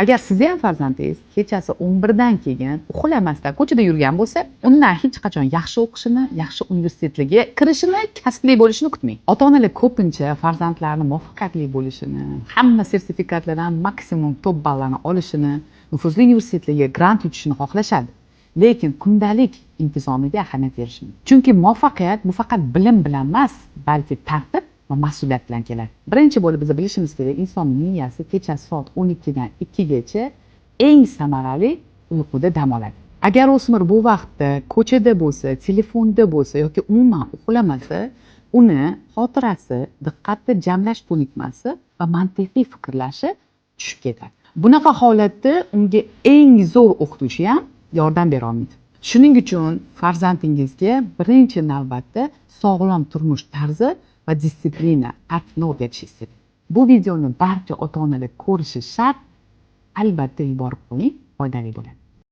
Agar sizni ham farzandingiz kechasi 11 dan keyin uxlamasdan ko'chada yurgan bo'lsa, undan hech qachon yaxshi o'qishini, yaxshi universitetlarga kirishini, kasbli bo'lishini kutmang. Ota onalar ko'pincha farzandlarini muvaffaqiyatli bo'lishini, hamma sertifikatlardan maksimum top ballarni olishini, nufuzli universitetlarga grant yutishini xohlashadi, lekin kundalik intizomiga ahamiyat berishmaydi. Chunki muvaffaqiyat bu faqat bilim bilan emas, balki tartib va mas'uliyat bilan keladi. Birinchi bo'lib biz bilishimiz kerak, inson miyasi kechasi soat 12 dan 2 gacha eng samarali uyquda dam oladi. Agar o'smir bu vaqtda ko'chada bo'lsa, telefonda bo'lsa yoki umuman uxlamasa, uni xotirasi, diqqatni jamlash ko'nikmasi va mantiqiy fikrlashi tushib ketadi. Bunaqa holatda unga eng zo'r o'qituvchi ham yordam bera olmaydi. Shuning uchun farzandingizga birinchi navbatda sog'lom turmush tarzi va дисциплина, tartibni o'rgatishingiz kerak. Bu videoni barcha ota onalar ko'rishi shart. Albatta yuborib qo'ying, foydali bo'ladi.